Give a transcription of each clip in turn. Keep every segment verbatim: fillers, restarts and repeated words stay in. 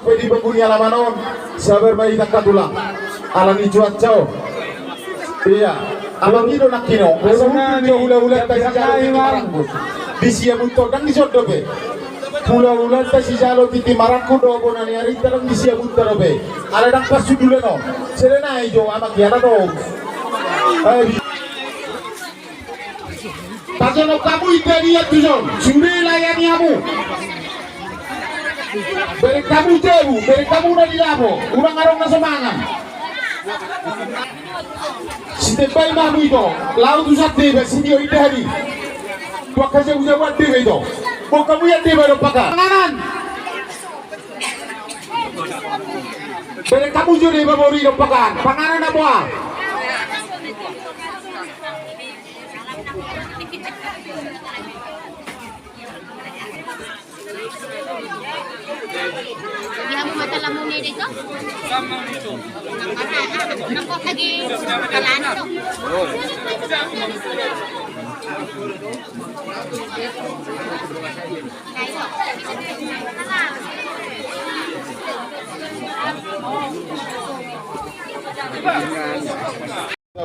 Pe di begu ni alaman on, sabar ma hita angka tulang. Alani cuaca on. Iya. Amang i do nangkin on. Asa muncul jo hulahulanta sijalo titi marangkup. Di siabunta on ndang dison dope. Hulahulanta sijalo titi marangkup do bona ni arinta ndang di siabunta dope. Ala ndang pas sundulan on. Sere nai jo amang i ala do. Eh, Tajanon hamu ita dia tuson, sude layani hamu. Bereng hamu jabu, bereng hamu na di lapo, unang adong na so mangan. Sitembai ma hamu ito, laho tu sandeba, sitio indahan i. Tu angka jabujabu andeba ito. Boan hamu i andeba dompak an. Panganan. Bereng hamu jo deba boru i dompak an. Panganan na boa. Dia mau mata lamune deko. Nangkok lagi. Kalanto.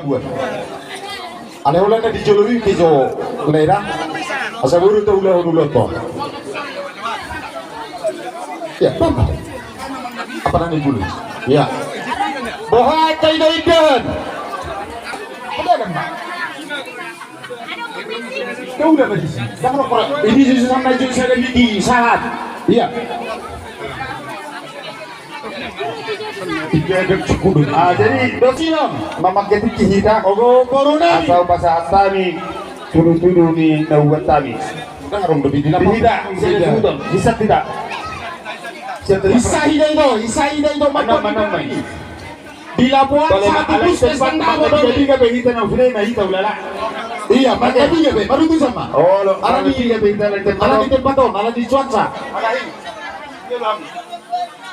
Buat. Alai holan na di jolo i pe jo leda. Asa boru taulahon ulaonta. Ya, apa? Apa nang di bulu? Ya. Boha angka indahan. Apa nang? Kau udah berisi. Jangan lupa. Ini susu sama jus saya di sahat. Iya. Tiga dek cukup. Ah, jadi dosi dong. Mamakai tiki hita. Ogo boruna. Asal pasahat hami. Tudu-tudu ni na hubuat hami. Nah, rong dobi di lapo. Hita. Bisa disebut dong. Bisa tidak? Bisa hita itu. Bisa hita itu. Mana, mana, mana? Di lapoan satu puskesmas na tiga-tiga pe hita na ufilai na hita ulala. Iya, maka tiga pe, baru tu sama. Oh, lo, ala di tiga pe hita na tempat. Ala di tempat on, ala di cuaca.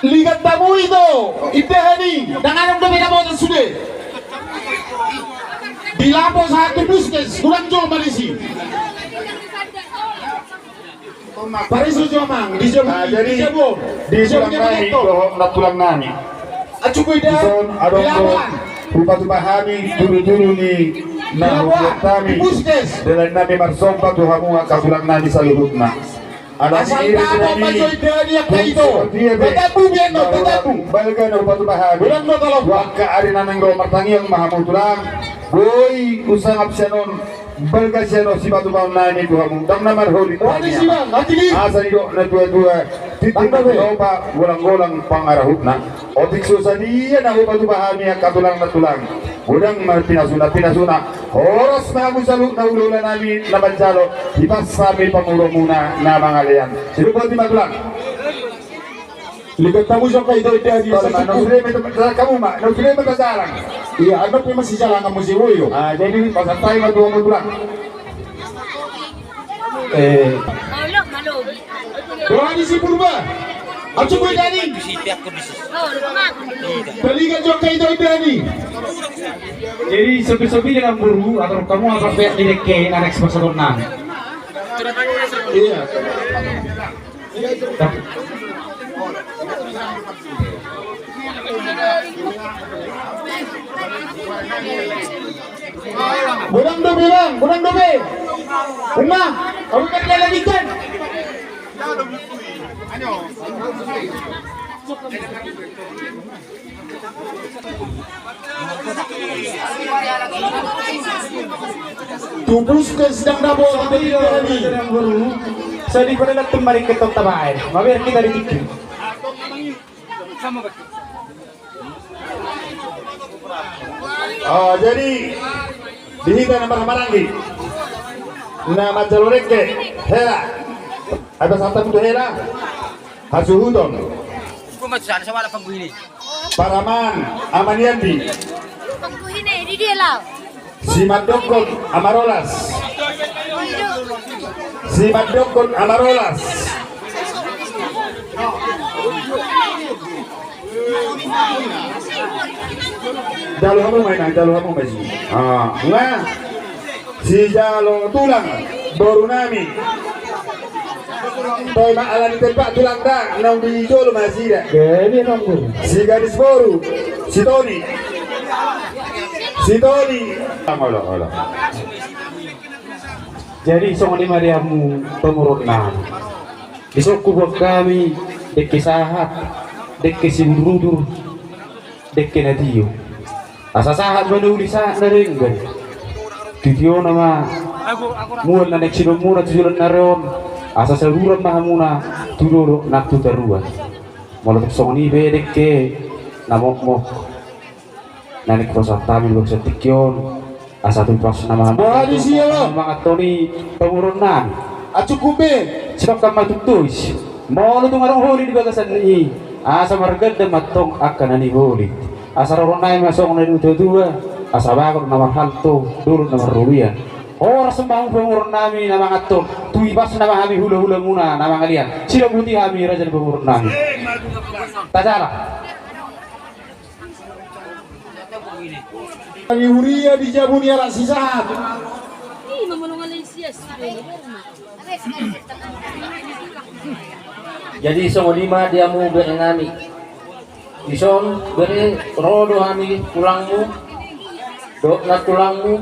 Ligat tamu itu, indahan i, ndang adong dope na boto sude. Di lapo satu puskes, kurang jolo marisi. Pareso jo amang, di jabu, ah, jadi, di jabu, di jabu tulang nami, dohot nantulang nami. Acuku ida, dison adong do, di lapoan. Hupatumpa hami, tudu-tudu ni, na hubuat hami. Di lapoan, di puskes. Dalan nami marsomba tu hamu angka tulang nami saluhutna. Ala asal ni iri tapo nami, majo ida ni angka ito. Tatapu bian no, tatapu. Balga na hupatumpa hami. Ulang no talo. Angka ari na naeng ro martangiang ma hamu tulang. Boi husangap sian on. Balga sian on sipatupaon nami tu hamu, ndang na marholit. Asa didok na tua-tua, tintin na tinopa, golang-golang pangarahutna. Otik so sadia na hupatupa hami angka tulang nantulang. Godang ma pinasuna-pinasuna. Horas ma hamu saluhutna hulahula nami na manjalo. Hipas hami panguruamuna na mangalean. Sidung boti ma tulang. Ligat tamu jo angka ito, ito di. Tole ma, na ufilai ma, kamu ma, na ufilai ma tajalang. Iya, adong pe masijalangan muse, woi, yo. Ah, jadi pasahat hami ma tu hamu tulang. Eh. Doa ni si Purba. Acuku ida ni. Taligat jo angka ito, ito ni. Jadi sopi-sopi dengan buru atau kamu apa pihak di deke na next pasahat nami. Iya. Godang dope, Bang, godang dope. Uma, kau kan jalan ikan. Tu puskes ndang dapot. Jadi pada datang mari ke kota bae. Mabiar kita di tiki. Oh, jadi di hita na marhahamaranggi na manjalo dengke, hela. Ai pasahat hami tu hela. Hasuhuton. Paraman, Ama ni Andi. Simandokkon, Ama Rolas. Simandokkon, Ama Rolas. Jalo hamu ma inang, jalo hamu ma i. Ah, nga. Sijalo tulang, boru nami. Toi ma ala ni tempat tulang da, naung di jolo ma sida. Gabe nonggur. Si gadis boru, si Toni. Si Toni. Olo, olo. Jadi songon i ma di hamu pamoruon nami. Dison hubuat hami dengke sahat, dengke simudurudur, dengke na tio. Asa sahat ma na uli sahat na denggan. Titiona ma mual na naeng sidohononmuna tu joloan ni ari on. Asa saruran ma hamuna tu dolok nang tu toruan. Molo tung songon i pe dengke na mokmok na naeng hupasahat hami di bagasan tingki on. Asa tupas nama. Boha di sia lo? Mangan toni pamoruon nami. Ah, cukup be. Sidok kan ma tutuis. Molo tung adong holi di bagasan i, asa marganda ma tong angka na niholi. Asa roronnami ma songon na nitua-tua. Asa bagot na marhalto, dolok na marrobean. Horas ma hamu pamoruon nami na mangan toni. Tupas nama hami hula-hulamuna na mangalean. Sidabuti hami raja ni pamoruon nami. Tajala. Ni huria di jabu ni halak si sahat. Jadi songon i ma di hamu bere nami. Dison bere ro do hami tulangmu dohot nantulangmu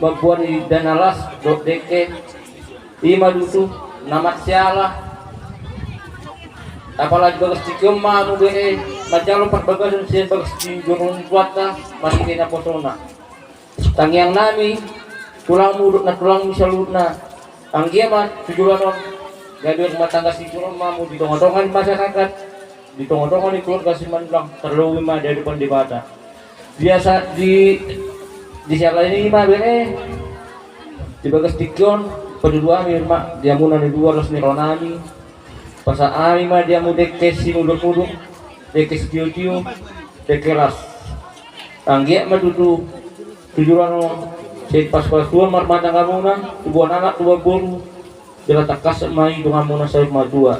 mamboan indahan na las dohot dengke. I ma tutu na mansai ala. Apala di bagas tingki on ma hamu bere manjalo parbagason sian bagas di joro ni Tuhanta marhite naposona. Tangiang nami, tulangmu dohot nantulangmu saluhutna, anggiat ma tu joloan on gabe rumah tangga sijolo ma hamu di tonga-tonga ni masyarakat, di tonga-tonga ni keluarga Simanullang, tarlobi ma di adopan Debata. Biasa di, di siala ni ma bere di bagas tingki on, paduahon hami ma di hamuna na dua las ni roha nami. Pasahat hami ma di hamu dengke simudur-mudur, dengke sitio-tio, dengke las. Anggiat ma tutu tu joloan on sai pasu-pasuon marumah tanggamuna, tubuan anak tubuan boru. Jala tangkas ma i donganmuna saur matua.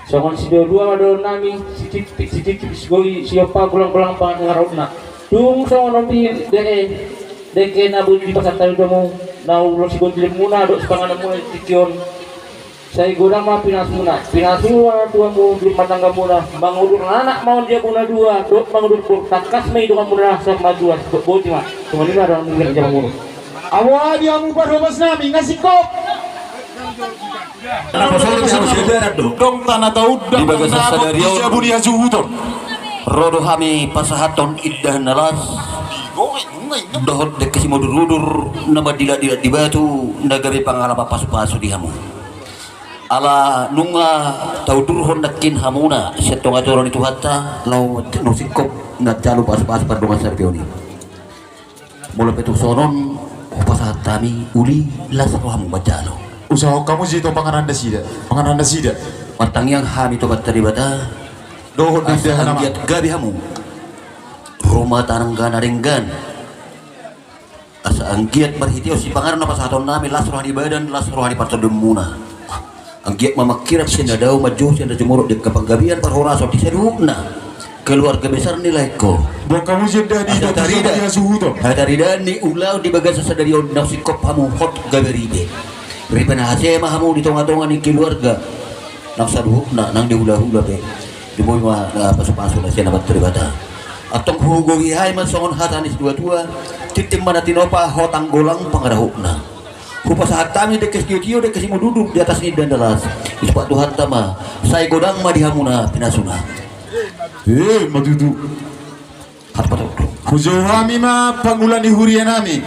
Songon sidua-dua ma dohonon nami, sititi, sititi sigoi, siompa golang-golang pangarahutna. Tung songon on pe dengke na boi dipasahat hami tu hamu, na ulos sigontilimuna dohot sipangananmuna di tingki on. Sai godang ma pinasuna, pinasuna tu hamu di rumah tanggamuna, mangudur anak ma on di hamuna dua dohot mangudur boru, tangkas ma i donganmuna saur matua. Boti ma. Songon i ma dohonon nami, jala muruk. Awa di hamu parhobas nami, nga singkop. Dong tanah tahu di bagasan sadari on. Ro do hami pasahathon indahan na las dohot dengke simudur-udur na mandila-dila di batu na gabe pangalaman pasu-pasu di hamu. Ala nunga taudurhon nangkin hamuna sian tonga joro ni Tuhanta laho na singkop na jalo pasu-pasu pardongan sadari on i. Molo pe tung songon on hupasahat hami uli, las rohamu manjalo. Usahahon hamu sitio panganan nasida, panganan nasida. Martangiang hami tu Amanta Debata dohot asa anggiat gabe hamu rumah tangga na denggan. Asa anggiat marhitehon sipanganon na pasahaton nami las roha ni badan, las roha ni partondionmuna. Anggiat ma mangkirap sian na dao, manjou sian na jumolo di angka panggabean parhorason di saluhutna keluarga besar ni laengko. Asa tarida hataridaan ni ulaon di bagasan sadari on naung singkop hamu hot gabe ripe. Ripe na hasea ma hamu di tonga-tonga ni keluarga nang saluhutna nang di hula-hula pe. Diboi ma na pasu-pasu na sian Amanta Debata. Antong hugohi hami ma songon hata ni situa-tua, tintin ma na tinopa hotang golang pangarahutna. Hupasahat hami dengke sitio-tio, dengke simudur-udur di atas ni indahan na las. Disupak Tuhanta ma, sai godang ma di hamuna pinasuna. Eh, ma tutu. Hujou hami ma pangula ni huria nami.